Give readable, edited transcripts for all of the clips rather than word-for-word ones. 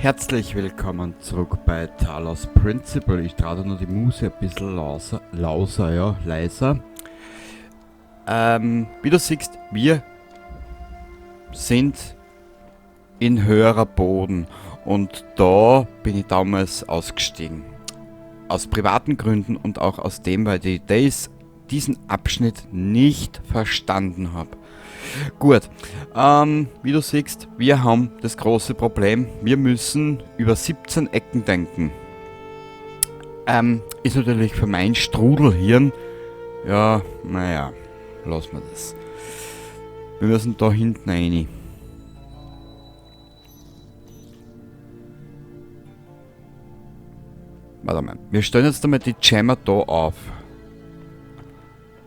Herzlich willkommen zurück bei Talos Principle. Ich trage nur die Muse ein bisschen lauser, lauser, ja, leiser. Wie du siehst, wir sind in höherer Boden und da bin ich damals ausgestiegen. Aus privaten Gründen und auch aus dem, weil ich diesen Abschnitt nicht verstanden hab. Gut, wie du siehst, wir haben das große Problem, wir müssen über 17 Ecken denken. Ist natürlich für mein Strudelhirn, ja, naja, lassen wir das. Wir müssen da hinten rein. Warte mal, wir stellen jetzt einmal die Jammer da auf.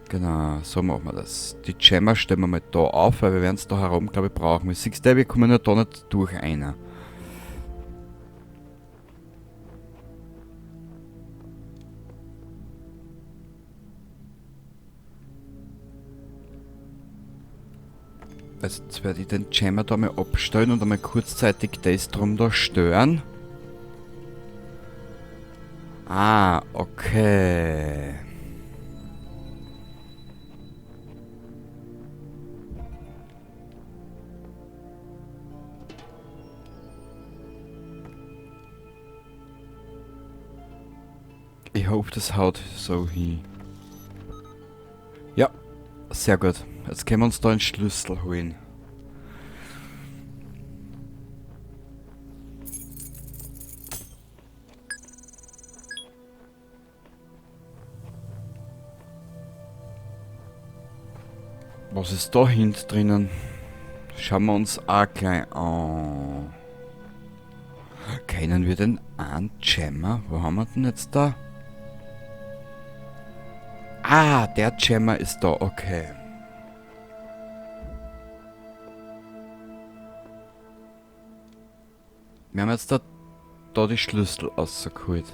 Genau, so machen wir das. Die Jammer stellen wir mal da auf, weil wir werden's da herum, glaub ich, brauchen. Wie siehst du, wir kommen ja da nicht durch einer. Also jetzt werde ich den Jammer da mal abstellen und einmal kurzzeitig das drum da stören. Ah, okay. Ich hoffe, das haut so hin. Ja, sehr gut. Jetzt können wir uns da einen Schlüssel holen. Was ist da hinten drinnen? Schauen wir uns auch gleich an. Kennen wir den einen Jammer? Wo haben wir den jetzt da? Ah, der Jammer ist da, okay. Wir haben jetzt da die Schlüssel rausgeholt.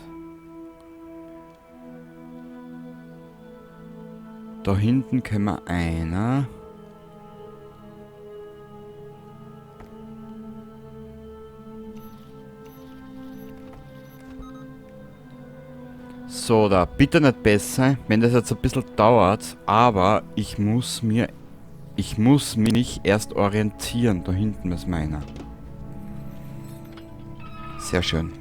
Da hinten können wir einer. So, da, bitte nicht besser, wenn das jetzt ein bisschen dauert, aber ich muss mich erst orientieren. Da hinten ist meiner. Sehr schön.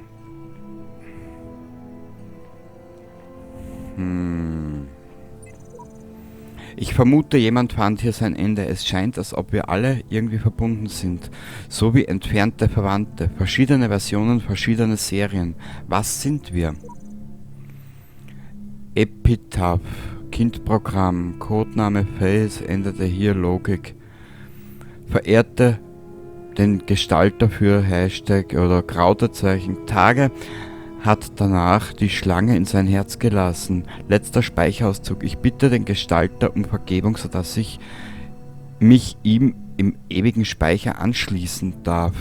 Ich vermute, jemand fand hier sein Ende. Es scheint, als ob wir alle irgendwie verbunden sind. So wie entfernte Verwandte. Verschiedene Versionen, verschiedene Serien. Was sind wir? Epitaph, Kindprogramm, Codename Face, änderte hier Logik. Verehrte den Gestalter für Hashtag oder Krautezeichen Tage, hat danach die Schlange in sein Herz gelassen. Letzter Speicherauszug. Ich bitte den Gestalter um Vergebung, sodass ich mich ihm im ewigen Speicher anschließen darf.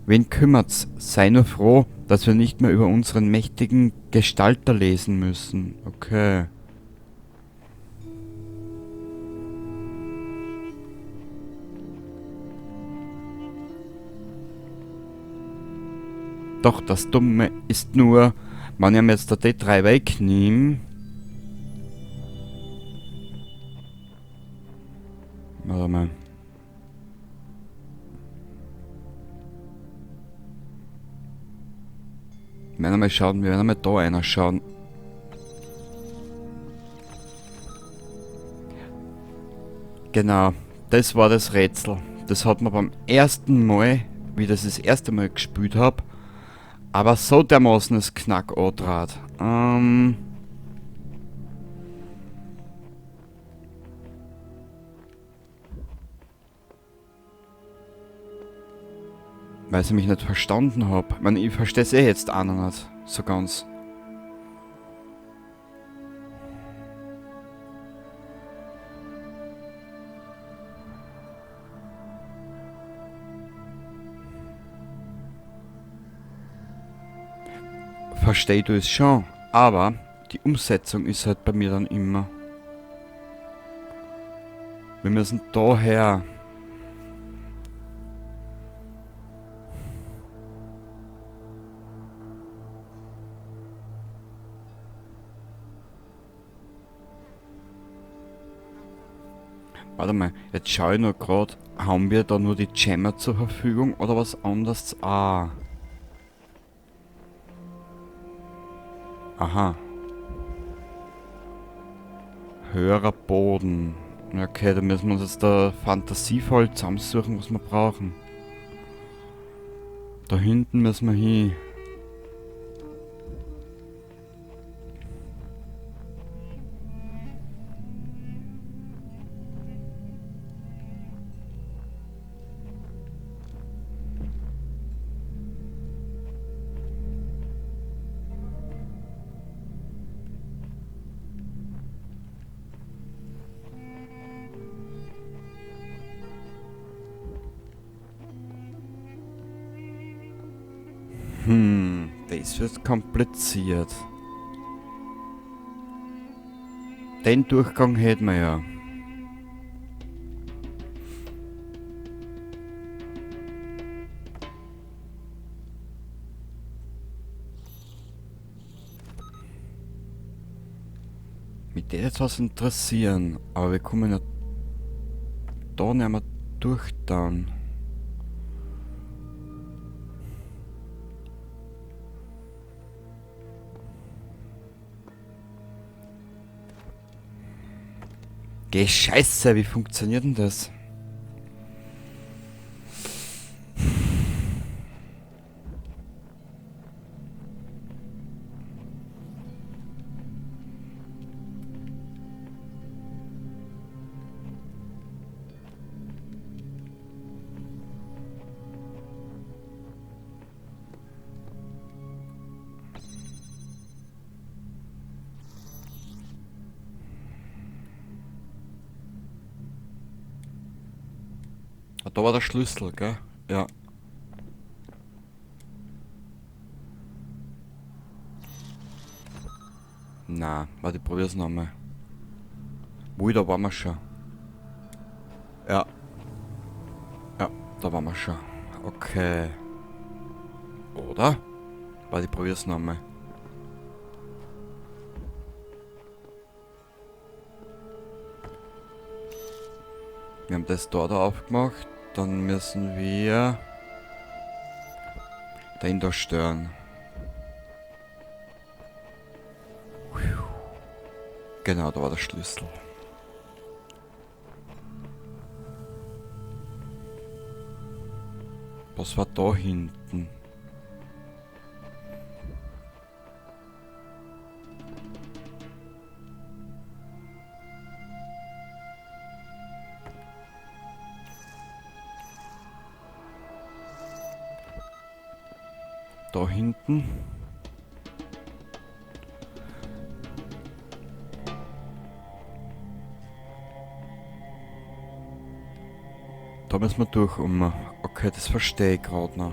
Wen kümmert's? Sei nur froh, dass wir nicht mehr über unseren mächtigen Gestalter lesen müssen. Okay. Doch, das Dumme ist nur, wenn ich mir jetzt da die drei wegnehme. Warte mal. Wir werden einmal schauen, wir werden einmal da einer schauen. Genau, das war das Rätsel. Das hat man beim ersten Mal, wie ich das, das erste Mal gespielt hab, aber so dermaßen das Knack antrat. Weil ich mich nicht verstanden hab. Ich meine, ich versteh's eh jetzt auch noch nicht so ganz. Versteh du es schon, aber die Umsetzung ist halt bei mir dann immer. Wir müssen daher. Warte mal, jetzt schaue ich nur gerade, haben wir da nur die Jammer zur Verfügung oder was anderes? Ah. Aha. Höherer Boden. Okay, da müssen wir uns jetzt da fantasievoll zusammensuchen, was wir brauchen. Da hinten müssen wir hin. Das wird kompliziert. Den Durchgang hätten wir ja. Mich würde jetzt was interessieren, aber wir kommen ja da nicht mehr durch dann. Geh Scheiße, wie funktioniert denn das? Da war der Schlüssel, gell? Ja. Na, warte, ich probier's nochmal. Ui, da waren wir schon. Ja. Ja, da waren wir schon. Okay. Oder? Warte, ich probier's nochmal. Wir haben das dort aufgemacht. Dann müssen wir den da stören. Genau, da war der Schlüssel. Was war da hinten? Da hinten. Da müssen wir durch, Okay, das verstehe ich gerade noch.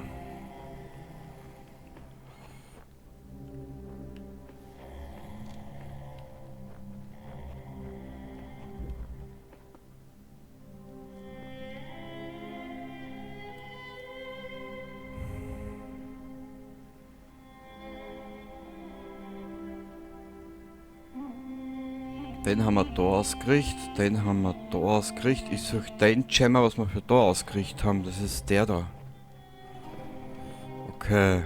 Den haben wir da ausgerichtet, den haben wir da ausgerichtet. Ich suche den Jammer, was wir für da ausgerichtet haben. Das ist der da. Okay.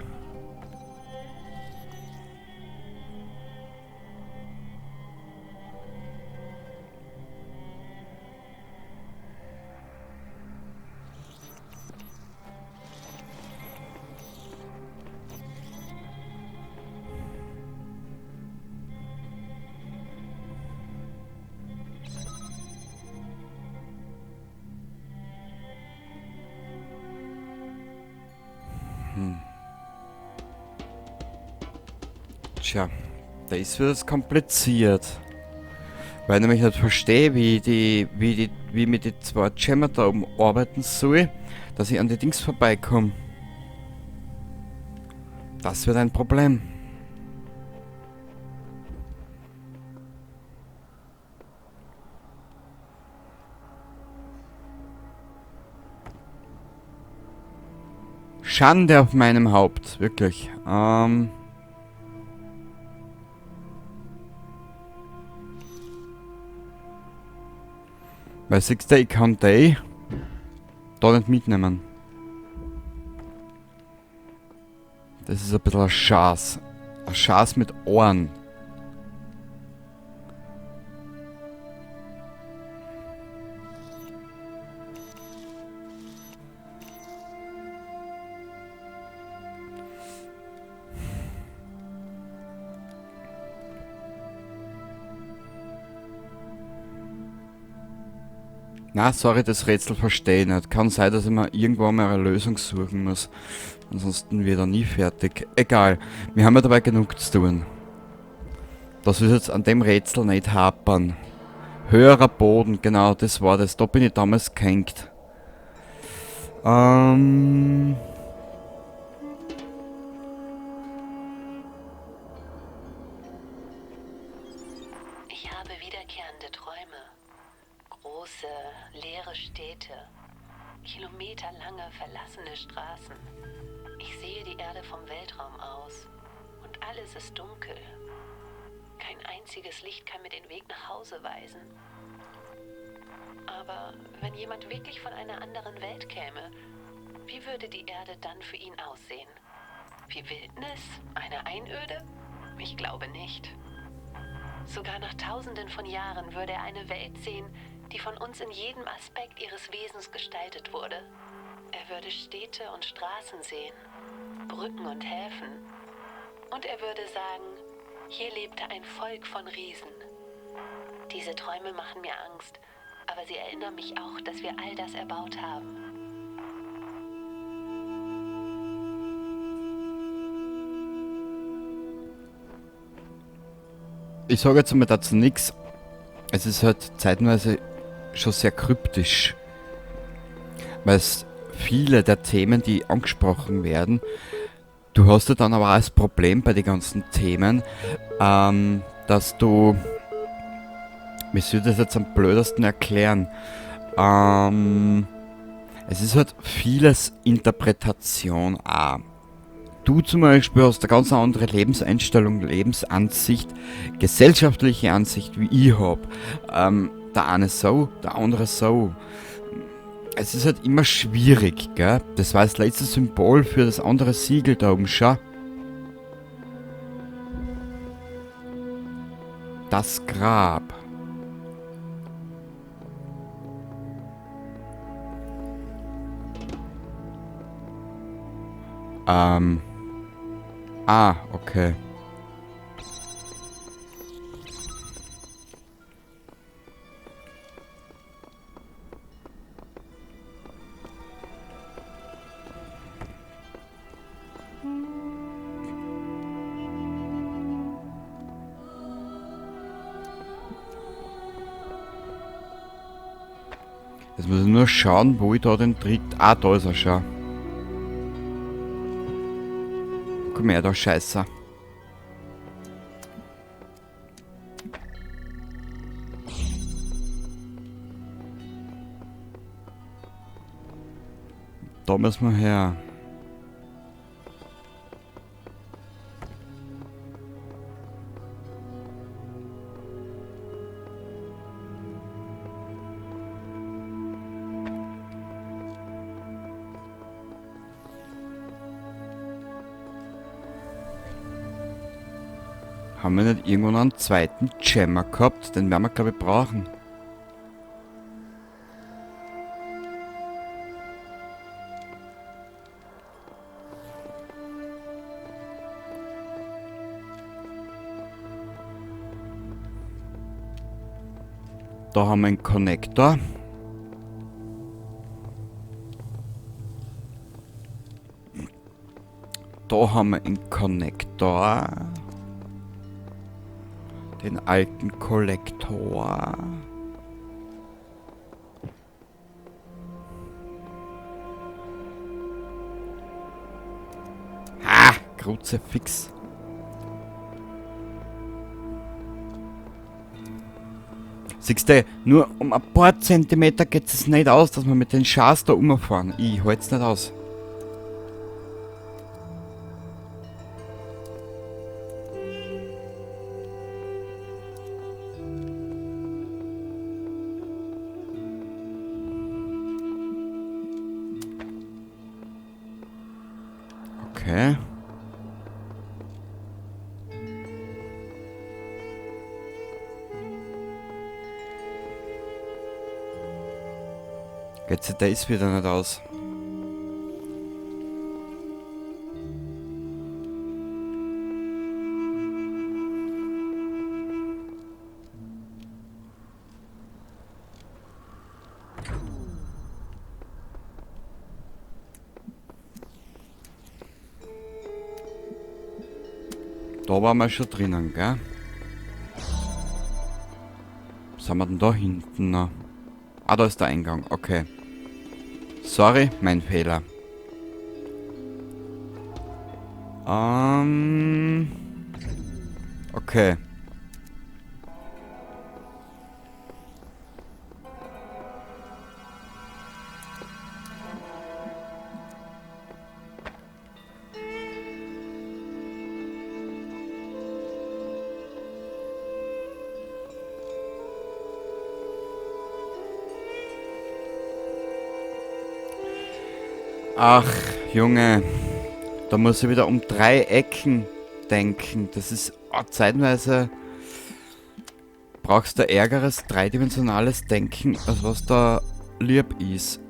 Tja, das wird jetzt kompliziert. Weil ich nämlich nicht verstehe, wie mit die zwei Jammer da oben arbeiten soll, dass ich an die Dings vorbeikomme. Das wird ein Problem. Schande auf meinem Haupt, wirklich. Weil siehst du, ich kann die da nicht mitnehmen. Das ist ein bisschen ein Schaß. Ein Schaß mit Ohren. Na, sorry, das Rätsel verstehe ich nicht. Kann sein, dass ich mir irgendwann mal eine Lösung suchen muss. Ansonsten wird er nie fertig. Egal, wir haben ja dabei genug zu tun. Das ist jetzt an dem Rätsel nicht hapern. Höherer Boden, genau, das war das. Da bin ich damals gehängt. Ich habe wiederkehrende Träume. Große, leere Städte. Kilometerlange verlassene Straßen. Ich sehe die Erde vom Weltraum aus. Und alles ist dunkel. Kein einziges Licht kann mir den Weg nach Hause weisen. Aber wenn jemand wirklich von einer anderen Welt käme, wie würde die Erde dann für ihn aussehen? Wie Wildnis? Eine Einöde? Ich glaube nicht. Sogar nach Tausenden von Jahren würde er eine Welt sehen, die von uns in jedem Aspekt ihres Wesens gestaltet wurde. Er würde Städte und Straßen sehen, Brücken und Häfen. Und er würde sagen, hier lebte ein Volk von Riesen. Diese Träume machen mir Angst, aber sie erinnern mich auch, dass wir all das erbaut haben. Ich sage jetzt mal dazu nix. Es ist halt zeitweise schon sehr kryptisch, weil es viele der Themen, die angesprochen werden, du hast ja dann aber auch das Problem bei den ganzen Themen, dass du, wie soll ich das jetzt am blödesten erklären, es ist halt vieles Interpretation auch. Du zum Beispiel hast eine ganz andere Lebenseinstellung, Lebensansicht, gesellschaftliche Ansicht, wie ich hab. Der eine so, der andere so. Es ist halt immer schwierig, gell? Das war das letzte Symbol für das andere Siegel da oben, schau. Das Grab. Ah, okay. Jetzt muss ich nur schauen, wo ich da den Trick... Ah, da ist er schon. Komm her, da Scheiße. Da müssen wir her. Haben wir nicht irgendwo noch einen zweiten Jammer gehabt? Den werden wir, glaub ich, brauchen. Da haben wir einen Connector. Da haben wir einen Connector. Den alten Kollektor. Ha! Kruzifix. Siehst du, nur um ein paar Zentimeter geht es nicht aus, dass wir mit den Schas da rumfahren. Ich halt's nicht aus. Okay. Geht sich das wieder nicht aus. Da waren wir schon drinnen, gell? Was haben wir denn da hinten noch? Ah, da ist der Eingang, okay. Sorry, mein Fehler. Okay. Ach, Junge, da muss ich wieder um 3 Ecken denken. Das ist, oh, zeitweise brauchst du ärgeres dreidimensionales Denken, als was da lieb ist.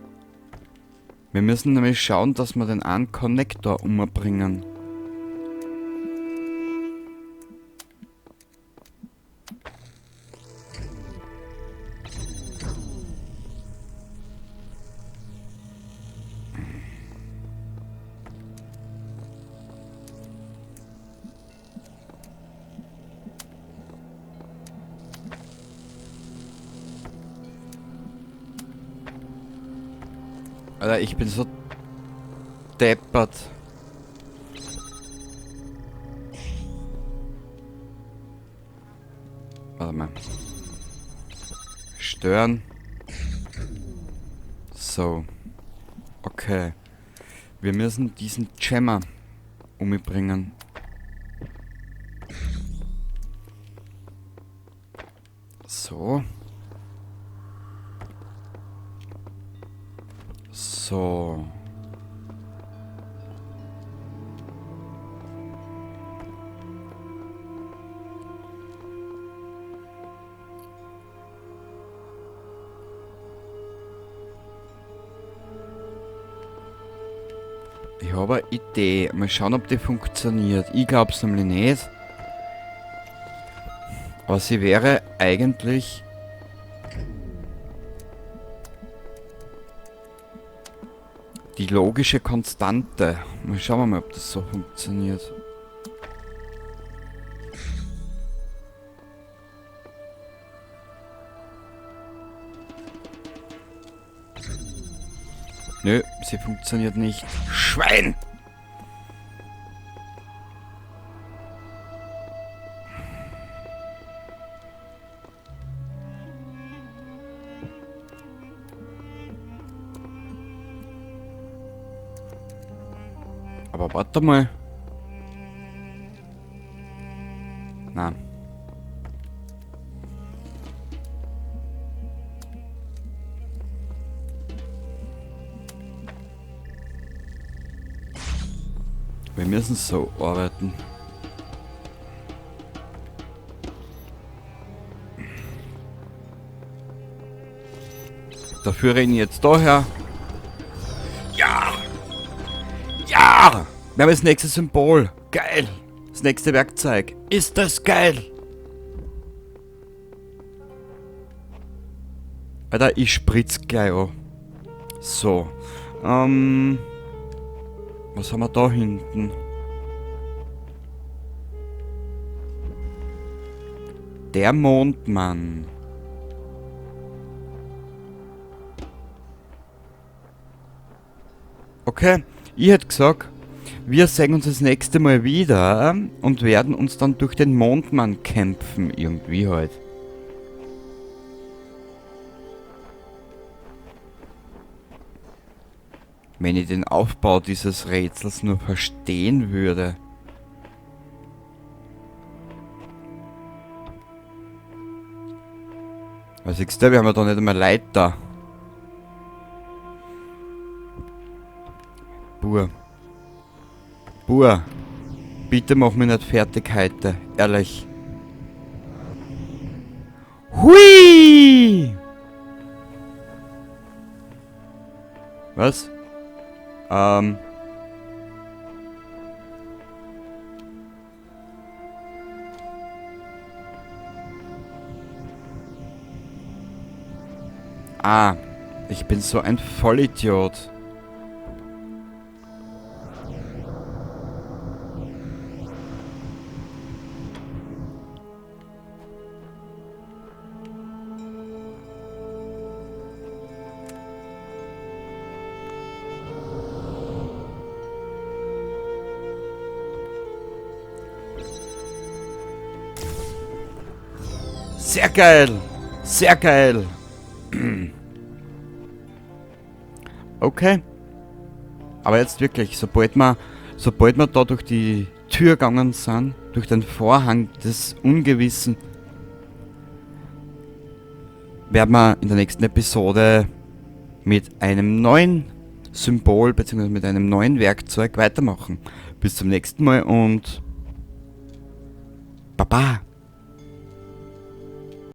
Wir müssen nämlich schauen, dass wir den einen Konnektor umbringen. Alter, ich bin so deppert. Warte mal. Stören. So. Okay. Wir müssen diesen Jammer umbringen. So. So. Ich habe eine Idee. Mal schauen, ob die funktioniert. Ich glaub's nämlich nicht. Aber sie wäre eigentlich... die logische Konstante. Mal schauen wir mal, ob das so funktioniert. Nö, sie funktioniert nicht. Schwein! Aber warte mal. Na. Wir müssen so arbeiten. Dafür renne ich jetzt daher. Ja! Ja! Wir haben das nächste Symbol. Geil! Das nächste Werkzeug. Ist das geil! Alter, ich spritz gleich an. So. Was haben wir da hinten? Der Mondmann. Okay, ich hätte gesagt, wir sehen uns das nächste Mal wieder und werden uns dann durch den Mondmann kämpfen, irgendwie halt. Wenn ich den Aufbau dieses Rätsels nur verstehen würde. Was siehst du, wir haben ja da nicht einmal Leiter. Bur. Bua, bitte mach mich nicht fertig heute, ehrlich. Hui! Was? Ah, ich bin so ein Vollidiot. Sehr geil! Sehr geil! Okay. Aber jetzt wirklich, sobald wir da durch die Tür gegangen sind, durch den Vorhang des Ungewissen, werden wir in der nächsten Episode mit einem neuen Symbol bzw. mit einem neuen Werkzeug weitermachen. Bis zum nächsten Mal und Baba!